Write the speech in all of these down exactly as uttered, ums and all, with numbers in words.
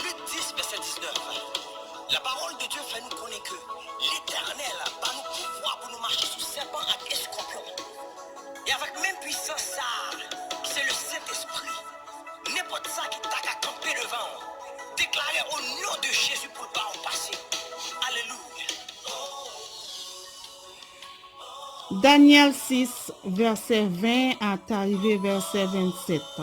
Lik dis, vèsè diznèf. La parole de Dieu fè nou konnen ke Letènèl ba nou pouvwa pou nou mache sou sèpan ak eskòpyon. E avèk menm pwisans sa a, se le Sentespri. Nenpòt sa ki ta ka kanpe devan w, deklare o non de Jezi pou l ba w pase. Alelouya. Danyèl sis, vèsè ven a ta rive vèsè vennsèt.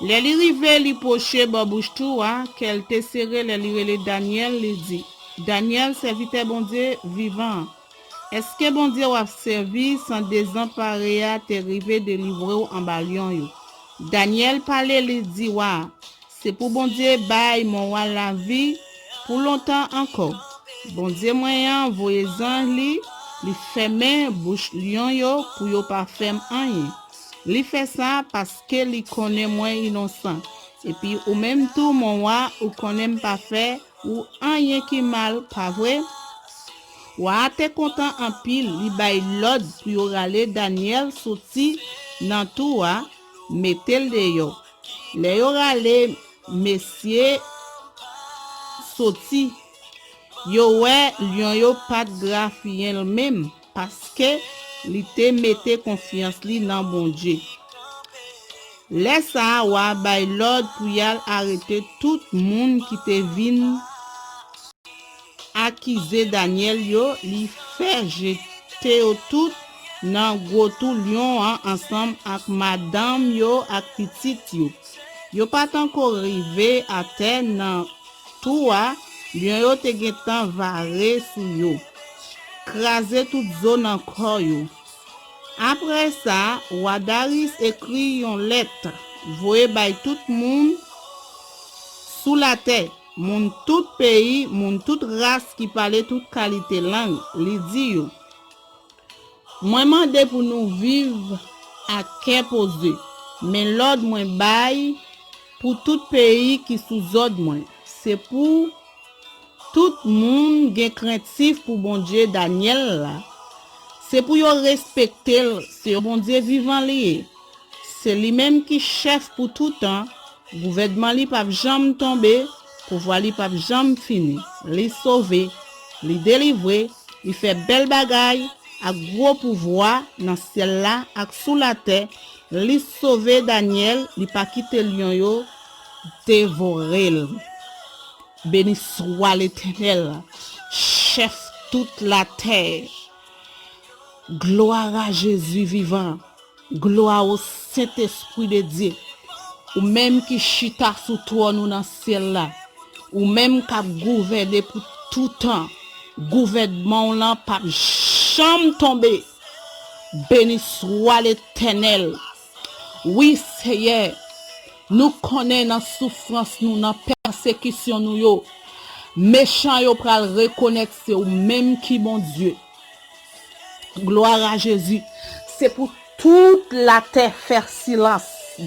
Lè li rive, li pwoche bò bouch tou a, kè l te sere lè li rele Danyèl, li di, Danyèl, sèvitè Bondye vivan an, èske Bondye w ap sèvi san dezanpare a te rive delivre w anba lyon yo? Danyèl pale, li di wa a, Se pou Bondye bay mon wa lavi pou lontan ankò. Bondye mwen an voye zanj li, li fèmen bouch lyon yo pou yo pa fè m anyen. Li fè sa paske li konnen mwen inosan. Epi ou menm tou, mon wa, ou konnen m pa fè ou anyen ki mal, pa vre? Wa a te kontan anpil, li bay lòd pou yo rale Danyèl soti nan tou a, mete l deyò. Lè yo rale mesye soti, yo wè lyon yo pa t grafiyen l menm, paske li te mete konfyans li nan Bondye. Lè sa a, wa a bay lòd pou y al arete tout moun ki te vin akize Danyèl yo, li fè jete yo tout nan gwo tou lyon an ansanm ak madanm yo ak pitit yo. Yo pa t ankò rive atè nan tou a, lyon yo te gentan vare sou yo, kraze tout zo nan kò yo. Apre sa, wa Daris ekri yon lèt, voye bay tout moun sou latè, moun tout peyi, moun tout ras ki pale tout kalite lang. Li di yo, Mwen mande pou nou viv ak kè poze, men lòd mwen bay pou tout peyi ki sou zòd mwen. Se pou tout moun gen krentif pou Bondye Danyèl la. Se pou yo respekte l, se yon Bondye vivan li ye. Se li menm ki chèf pou toutan, gouvènman li p ap janm tonbe, pouvwa li p ap janm fini. Li sove, li delivre, li fè bèl bagay ak gwo pouvwa nan syèl la ak sou latè. Li sove Danyèl, li pa kite lyon yo devore l. Beni swa Letènèl, chèf tout latè. Glwa a Jezi vivan. Glwa o Sentespri de Dye, ou menm ki chita sou twòn ou nan syèl la, ou menm k ap gouvène pou toutan, gouvènman w lan p ap janm tonbe. Beni swa Letènèl. Wi, Seyè, nou konnen nan soufrans nou, nan pèsekisyon nou yo, mechan yo pral rekonèt se ou menm ki Bondye. Glwa a Jezi. Se pou tout latè fè silans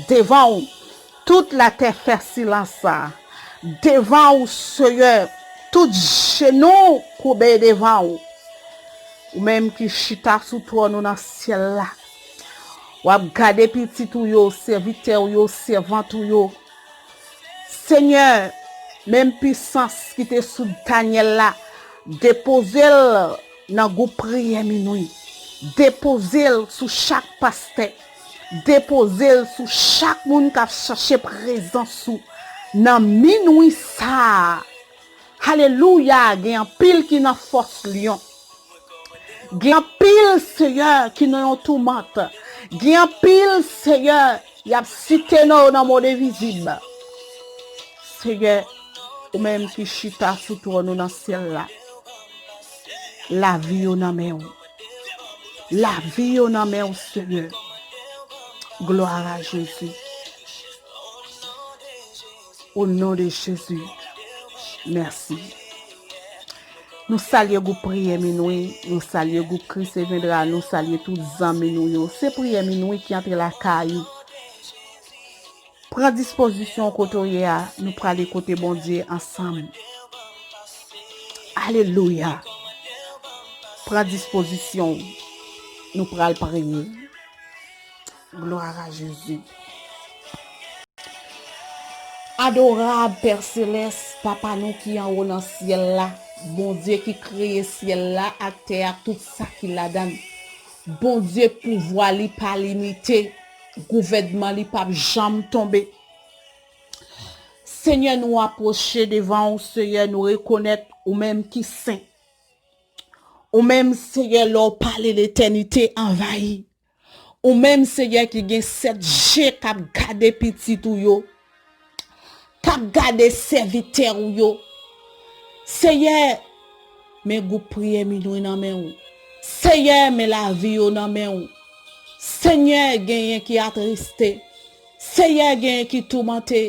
devan w. Tout latè fè silans sa devan w, Seyè. Tout jenou koube devan w. Ou menm ki chita sou twòn ou nan syèl la. W ap gade pitit ou yo, sèvitè w yo, sèvant ou yo. Senyè, menm pisans ki te sou Danyèl la, depoze l nan gwoup priyè minwi. Depoze l sou chak pastè. Depoze l sou chak moun k ap chache prezans ou. Nan minwi sa a, alelouya, gen anpil ki nan fòs lyon. Gen anpil, Seyè, ki nan yon toumant. Gen anpil, Seyè, y ap site non yo nan mond envizib. Seyè, ou menm ki chita sou twòn ou nan syèl la, lavi yo nan men w. Lavi yo nan men w, Seyè. Glwa a Jezi. O non de Jezi. Mèsi. Nou salye gwoup priyè minwi, nou salye gwoup Kris e Vendra, nou salye tout zanmi nou yo. Se priyè minwi ki antre lakay ou. Pran dispozisyon w kote w ye a, nou prale kote Bondye ansanm. Alelouya. Pran dispozisyon w. Nou pral priye. Glwa a Jezi. Adorab Pè Selès, Papa nou ki anwo nan syèl la, Bondye ki kreye syèl la ak tè a, tout sa ki ladan l. Bondye, pouvwa li pa limite, gouvènman li p ap janm tonbe. Senyè, nou apwoche devan w, Senyè, nou rekonèt ou menm ki sen. Ou menm, Senyè, lè w pale, letènite anvayi. Ou menm, Senyè, ki gen sèt je k ap gade pitit ou yo, k ap gade sèvitè ou yo. Senyè, men gwoup priyè minwi nan men w. Senyè, men lavi yo nan men w. Senyè, genyen ki atriste. Senyè, genyen ki toumante.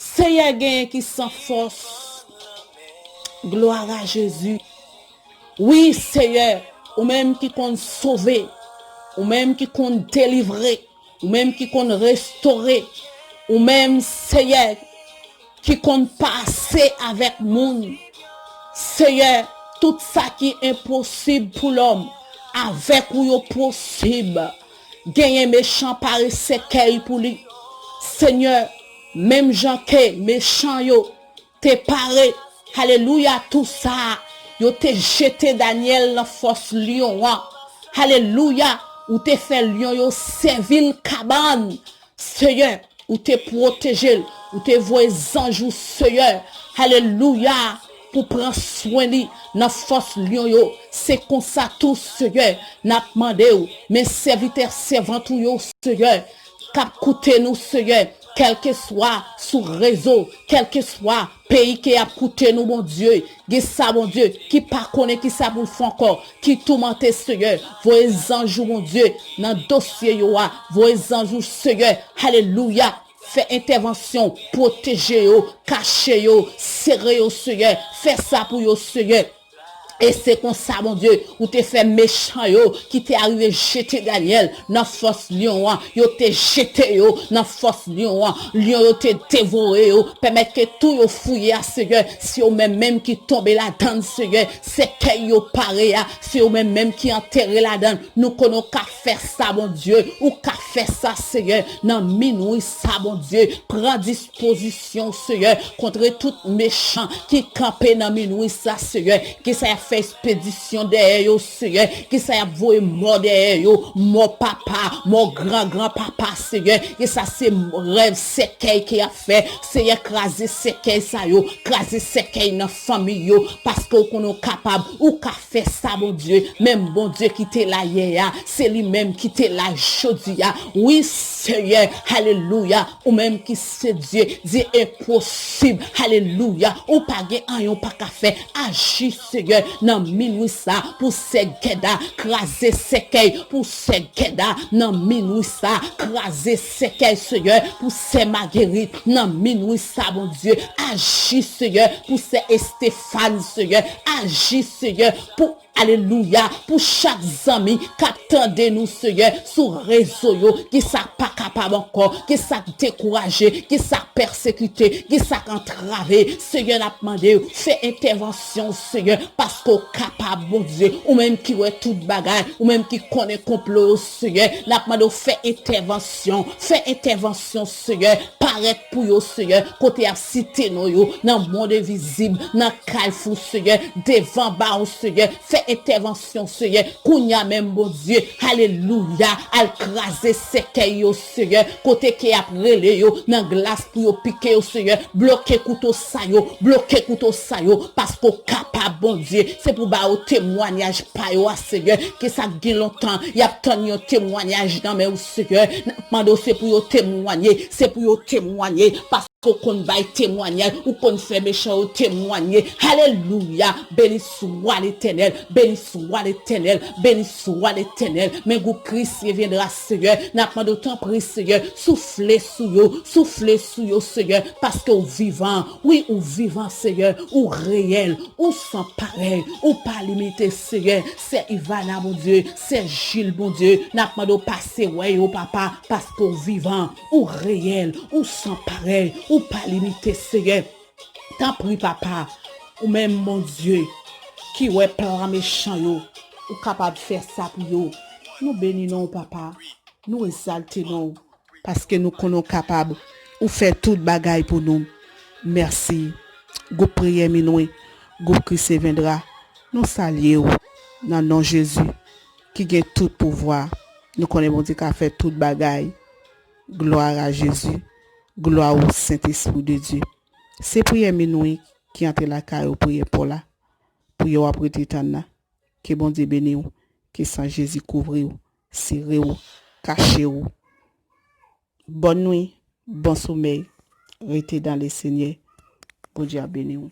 Senyè, genyen ki san fòs. Gloire à Jésus. Wi, Senyè, ou menm ki konn sove, ou menm ki konn delivre, ou menm ki konn restore, ou menm, Senyè, ki konn pase avèk moun. Senyè, tout sa ki enposib pou lòm, avèk ou yo posib. Genyen mechan pare sèkèy pou li. Senyè, menm jan ke mechan yo te pare, alelouya, tou sa, yo te jete Danyèl nan fòs lyon an. Alelouya, ou te fè lyon yo sèvi l kabann. Senyè, ou te pwoteje l, ou te voye zanj ou, Senyè. Alelouya, pou pran swen li nan fòs lyon yo. Se konsa tou, Senyè, n ap mande w, men sèvitè, sèvant ou yo, Senyè, k ap koute nou, Senyè, kèlkeswa sou rezo, kèlkeswa peyi ke y ap koute nou, Bondye. Gen sa, Bondye, ki pa konnen ki sa pou l fè ankò, ki toumante, Senyè. Voye zanj ou, Bondye, nan dosye yo a. Voye zanj ou, Senyè. Alelouya. Fè entèvansyon, pwoteje yo, kache yo, sere yo, Senyè. Fè sa pou yo, Senyè. E se konsa, Bondye, ou te fè mechan yo ki te arive jete Danyèl nan fòs lyon an. Yo te jete yo nan fòs lyon an. Lyon yo te devore yo. Pèmèt ke tou yo fouye a, Senyè. Se yo menm menm ki tonbe ladan l, Senyè. Sèkèy yo pare a, se yo menm menm ki antere ladan l. Nou konnen w ka fè sa, Bondye. Ou ka fè sa, Senyè. Nan minwi sa, Bondye, pran dispozisyon, Senyè, kont tout mechan ki kanpe nan minwi sa, Senyè. Ke sa y ap fè ekspedisyon dèyè yo, Senyè. Ke sa y ap voye mò dèyè yo, mò papa, mò gran gran papa, Senyè. Ke sa se rèv sèkèy ke y ap fè. Senyè, kraze sèkèy sa yo, kraze sèkèy nan fanmi yo, paske w konnen w kapab, ou ka fè sa, Bondye. Menm Bondye ki te la yè a, se li menm ki te la jodi a. Wi, Senyè, alelouya, ou menm ki se Dye, Dye enposib, alelouya, ou pa gen anyen ou pa ka fè. Aji, Senyè, nan minwi sa, pou sè Gèda, kraze sèkèy, pou sè Gèda, nan minwi sa, kraze sèkèy, Senyè, pou sè Magerit, nan minwi sa, Bondye, aji, Senyè, pou sè Estefan, Senyè, aji, Senyè, pou, alelouya, pou chak zanmi k ap tande nou, Senyè, sou rezo yo, ki sa k pa kapab ankò, ki sa k dekouraje, ki sa k pèsekite, ki sa k antrave, Senyè, n ap mande w, fè entèvansyon, Senyè, paske w kapab, Bondye, ou menm ki wè tout bagay, ou menm ki konnen konplo yo, Senyè, n ap mande w fè entèvansyon, fè entèvansyon, Senyè, parèt pou yo, Senyè, kote y ap site non yo, nan mond envizib, nan kalfou, Senyè, devan ba w, Senyè, fè entèvansyon, Senyè, kounye a menm, Bondye, alelouya, al kraze sèkèy yo, Senyè, kote ke y ap rele yo nan glas pou yo pike yo, Senyè, bloke kouto sa yo, bloke kouto sa yo, paske w kapab, Bondye, se pou ba yo temwanyaj pa yo a, Senyè, ke sa gen lontan, y ap tann yon temwanyaj nan men w, Senyè, n ap mande w se pou yo temwanye, se pou yo temwanye, paske w konn bay temwanyaj, ou konn fè mechan yo temwanye, alelouya, beni swa Letènèl, beni swa Letènèl, beni swa Letènèl, men gwoup Kris revyendra, Senyè, n ap mande w tanpri, Senyè, soufle sou yo, soufle sou yo, Senyè, paske w vivan, wi, ou vivan, Senyè, ou reyèl, ou san parèy, ou pa limite, Senyè, sè Ivana, Bondye, sè Jil, Bondye, n ap mande w pase wè yo, papa, paske w vivan, ou reyèl, ou san parèy, ou pa limite, Senyè. Tanpri, papa, ou menm, Bondye, ki wè plan mechan yo, ou kapab fè sa pou yo. Nou beni non w, papa. Nou egzalte non w, paske nou konnen w kapab. Ou fè tout bagay pou nou. Mèsi. Gwoup priyè minwi, gwoup Christ Vendra, nou salye w nan non Jezi ki gen tout pouvwa. Nou konnen Bondye ka fè tout bagay. Gloire à Jésus. Gloire au Saint-Esprit de Dieu. Se priyè minwi ki antre lakay ou, priyè pa w la. Priyè w ap rete tann nan. Ke Bondye beni w. Ke san Jezi kouvri w, sere w, kache w. Bòn nwi, bon somèy. Rete dans le Seigneur. Bondye ap beni w.